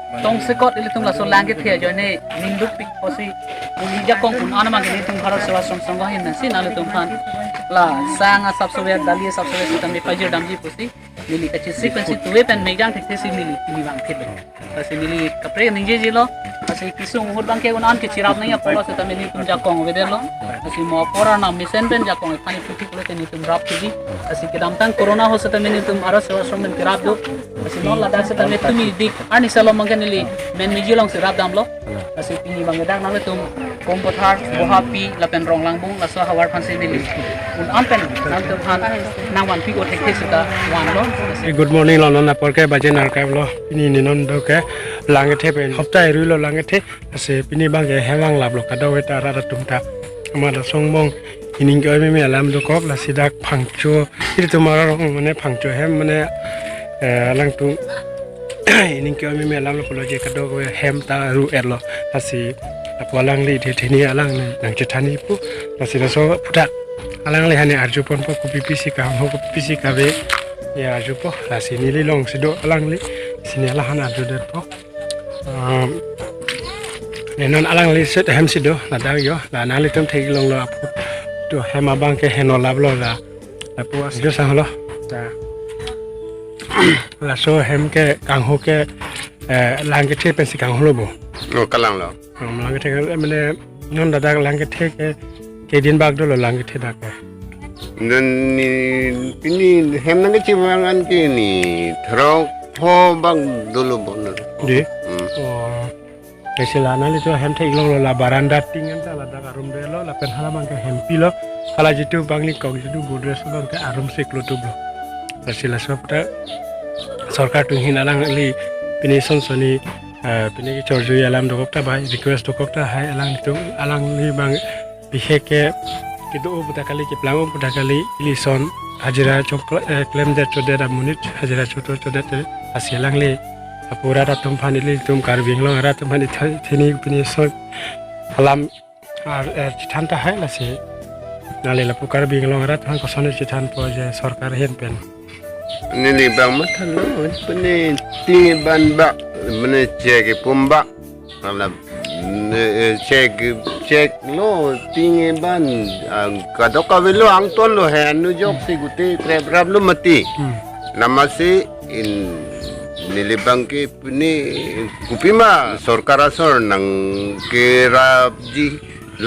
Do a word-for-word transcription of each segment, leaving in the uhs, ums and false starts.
Tongsekot ilitum laso lang kethe ajoine ningdukpik pusi, uni jakong un-an abangke nelitum Bharat Sevasram Sangha ahin pensi nanglitum aphan la sang asap sobe, dali asap sobe sitame pajir damji pusi, neli kachesik pensi tuve pen mejang thekthe si neli pini vangphit lo. Lasi neli kaprek ningjejelo, lasi kesung ahut abangke un-an kechirap nangji apotlo sitame nelitum jakong avedetlo. Lasi mo apor arnam mesen pen jakong ephan iphuthik pulote nelitum rapthuji. Lasi kedamtang corona ahut sitame nelitum Bharat Sevasram pen kerap do. Lasi non ladak sitame tumi dik arni salo abangke neli men meji alongsi rapdamlo. Lasi pini abangke dak nanglitum Kompothar, Bohapi, lapen Ronglangbung, laso ahavar aphansi neli un-an pen nanglitum aphan nangvanpik-o thekthe sita vanlo. Lasi Good morning lo, non apor ke baje nerkep lo. Pini ne non do ke lang kethe pen hopta erui lo lang kethe. Lasi pini abangke hem vanglaplo kadokave ta rat atum ta. Amat asong mong ining ke-oi meme alam dokok, lasi dak Phangcho, ilitum arong mane Phangcho hem mane, eh, alangtum ining ke-oi meme alam lo pulo je kadokave hem ta ru-etlo. Lasi lapu alangli the theni alang nangchethanji pu. Lasi laso aphuthak alangli hani arjuponpo kopi pisi kangho kopi pisi kave. Ya arjupo, lasi neli alongsi do alangli. Lasi ne la han arjudetpo. Um, ne non alangli set hem si do, ladak jo, la nanglitum theklonglo aphuthak hem abangke heno laplo la. Lapu as jo sanglo. Ta. Laso hem ke kangho ke, eh, lang kethe pensi kangho lo bo. Oh, kalang lo. Um, lang kethe ke, mane, non ladak lang kethe ke, kedin bak dolo lang kethe dak ke. Non ne, pini hem nangkechevang an ke ne throk pho bak dolo bo non. Di? Hmm. Oh. Lasi la nanglitum hem theklonglo la baranda ting an ta ladak arum dolo lapen hala abangke hempilo. Hala jitu bangli kok jitu Godrej abangke arum si klotuplo. Lasi laso ta sorkar atum ahin alangli pini sonsoni, eh, pini kechorjui alam dokok ta bai, request dokok ta hai alangtum, alangli abang bihek ke kedo-o pu ta kali, keplang-o pu ta kali, ili ason hajira chok, eh, klemdet chodet amonit, hajira choto chodet, eh, lasi alangli lapu rat atum aphan, ilitum Karbi Anglong arat atum aphan itha-, theni pini ason alam ar, eh, chethan tahai lasi. Nangli lapu Karbi Anglong arat aphan koson chethanpo je sorkar ahin pen. Neli abang mathalo, pene ting eban bak, mane chek epum bak. Matlab, ne, eh, chek, chek lo, ting eban, ah, kadokave lo angton lo he, anu ajoksi gute krep rap lo mati. Hmm. Amatsi in neli abangke pini kopima sorkar asor nangkerapji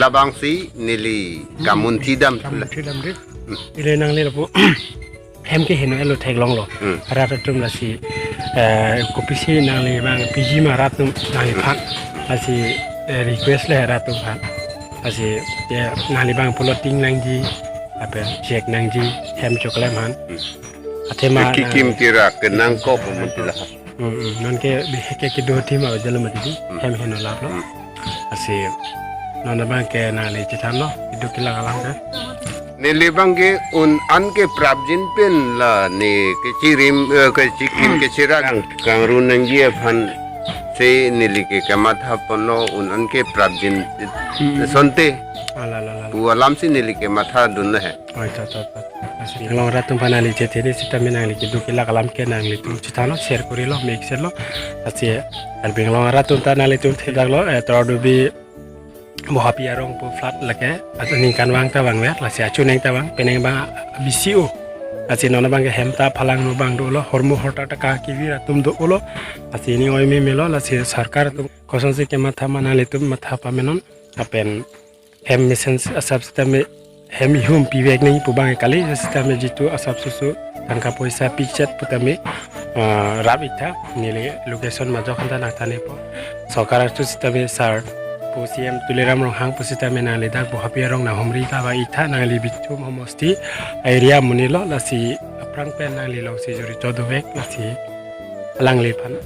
labangsi neli kamunthi dam thula. Kamunthi dam di. Hmm. Ile nangli lapu hem ke heno-etlo theklonglo. Hmm. Rat atum lasi, eh, kopisi nangli abang piji ma rat atum nangliphan. Lasi, eh, request le rat atum aphan. Lasi, eh, nangli abang pulo ting nangji, lapen chek nangji, hem choklem aphan. Hmm. Athema kikim nang- kirak ke nangkok mantila. Hmm, hmm. Non ke bihek ke kedo thima jalo mati di. Hmm. Hem heno laplo. Hmm. Lasi non abangke nangli chethanlo, kedo kelak alam ke. Neli abangke un-an ke prapjin pen la ne kechirim, eh, kechikim kechirak kangru nangji aphansi neli ke kemathaponlo un-an ke prapjin, hmm, asonte. Ala, ala, ala. Pu alamsi neli kemathadun he. Oi, ta, ta, ta. Lasi Anglong arat atum aphan nangli chethe sitame nangli kedo kelak alam ke nanglitum chethanlo, share korilo, make share lo. Lasi Karbi Anglong arat atum ta nanglitum thekdaklo, eh, Toradubi Bohapi arong pu flat lake, achu ningkan vang ta vangver, lasi achu neng ta vang, penang abang bisi-o. Lasi non abangke hem ta phalang no abang dolo, hormu horta ta ka kevir atum dolo. Lasi ne oi meme lo, lasi sorkar atum kosonsi kematha ma nanglitum matha pamenon, lapen hem mesen asap sitame hem ihum pivek nangji pu abang kali, sitame jitu asap susu tangka poisa pichet putame, ah, rap-iktha, neli location majok hanta nangthanepo. Sorkar atum sitame sar pu C M Tuliram Ronghang pusitame nangli dak Bohapi arong nanghumri ta ba-iktha, nangli Bithum homosti area amonit lo, lasi aphrang pen nangli alongsi jori chodovek, lasi alangliphan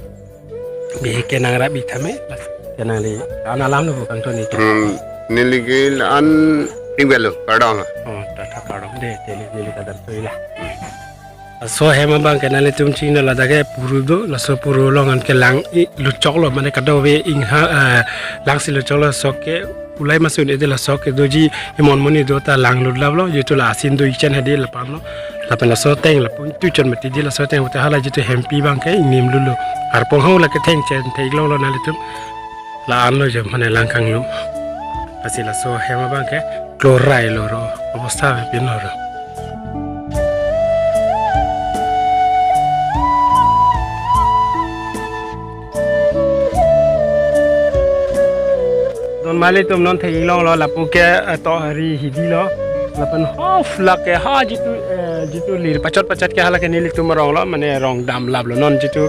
bihek ke nangrap-ik tame, lasi ke nangli an alam lo bu kangton ni. Hmm, neli ke an tingvelo, kardom. Oh, ta, ta kardom de, te neli, neli kadam to ila. Laso hem abangke nanglitum chingno ladak ke puru do, laso puru along anke lang i luchoklo, mane kadokave ingha, eh, langsi luchoklo, sok ke ulai masun ede la sok ke doji imon moni do ta lang lut laplo, jitu la asin do ichen hadi lapamlo. Lapen laso ateng lapu ingtuchon mati di laso ateng pute hala jitu hempi abang ke ingnim lulu. Arpong hau lake thengchen theklonglo nanglitum. La-anlo jo mane langkanglum. Lasi laso hem abang ke klorai lo ro. Obostha ave pin lo ro. Don mali atum non theklonglo lapu ke, eh, tohri hidi lo. Lapen half lake ha jitu, eh, jitu lir pachot pachot ke halake nelitum arong lo, mane rong damlaplo non jitu,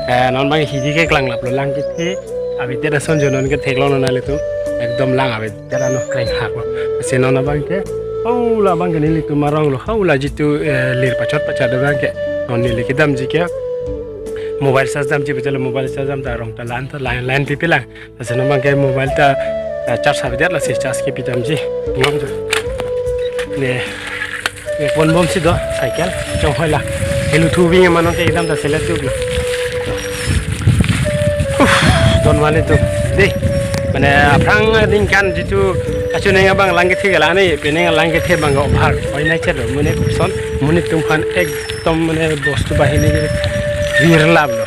eh, non abang hidi keklanglaplo lang kethe. Abitet ason jo non ke theklonglo nanglitum. Ekdom lang abitet ano kreng hak lo. Lasi non abang ke, hau la abang ke nelitum arong lo, hau la jitu, eh, lir pachot pachot abang ke. Non neli kedamji ke mobile charge damji pajalo, mobile charge dam ta rong ta lan ta line line pipi lang. Lasi non abang ke mobile ta, eh, charge habidet lasi charge kepi damji. Ngam jo. Ne. Ye pon bom si do cycle chonghoi la. Helu thu bing mano ke ekdam ta selet duk lo. Uf, don mali atum. Dei. Mane aphrang ningkan jitu achu neng abang lang kethe ke la ne, penang lang kethe abang obhar. Oi nai chet lo, mane person, monit atum aphan ekdom mane bostu bahini ke virlap lo.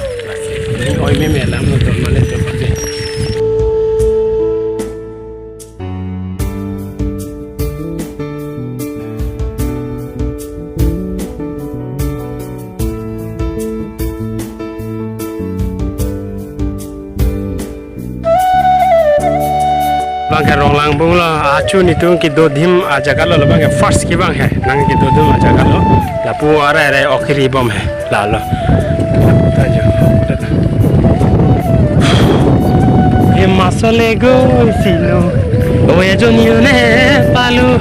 Oi me me lam lo don mali atum. Dei. Abang ke Ronglangbung lo, achu netum kedo adim ajaga lo, labang ke first kevang he, nang kedo adim ajaga lo, lapu arai arai okhiri bom he. Lalo. Himachal-e goisilo, oi ajoni ne palo.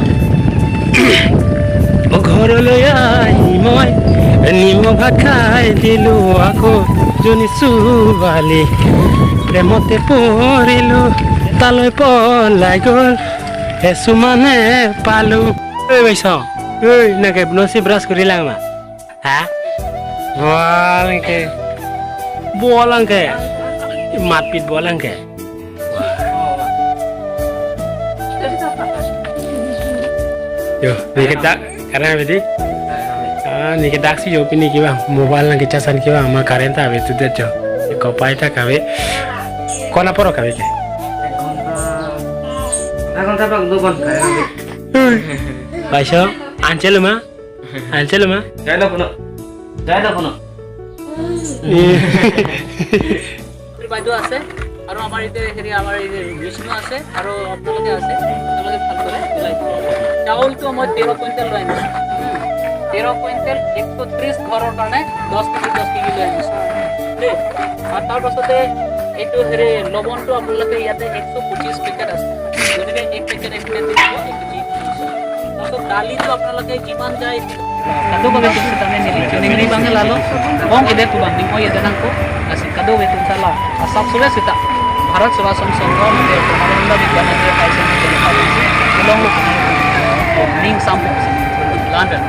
O ghorloi ahi moi, nimok bhat khai dilo, ako joni suvali. Premot te porilo, ta loi polai gol, esu mane palo. Oi, baisong. Oi, nang ke bno si brush kori lang ma? Ha? Bolang ke. Bolang ke. Matpit bolang ke. Yo, neli ke dak, karena apa di? Ah, neli ke dak si jo pini kevang, mobile nang ke charge an kevang, ma current ta ave tu det jo. Kopai ta kave. Kona poro kave ke? Ek ghonta bak do ghonta kave. Baisong, anchelo ma? Anchelo ma? Jai lo kono. Jai lo kono. বাইদেউ আছে আৰু আমাৰ ইয়াতে হেৰি, আমাৰ এই যে বিষ্ণু আছে আৰু আপোনালোকে আছে, আপোনালোকে ভাল কৰে মিলাই দিব। চাউলটো মই তেৰ কুইণ্টেল লৈ আনিছোঁ। তেৰ কুইণ্টেল এশ ত্ৰিশ ঘৰৰ কাৰণে দহ কেজি, দহ কেজি লৈ আনিছোঁ দেই। আৰু তাৰ পাছতে এইটো হেৰি লৱণটো আপোনালোকে ইয়াতে এশ পঁচিছ পেকেট আছে, গতিকে এক পেকেট এক পেকেট দি দিব, এক KG. Laso dali tu apnalake jiman jai. Kadokave atum sitame neli choningri abang lalo. Bong ede pu abang ning oi ede nangkok. Lasi kadokave atum sala asap sule sita Bharat Sevasram Sangh mate Bharat Honda Big Banner Association mate along lo ning sampok London.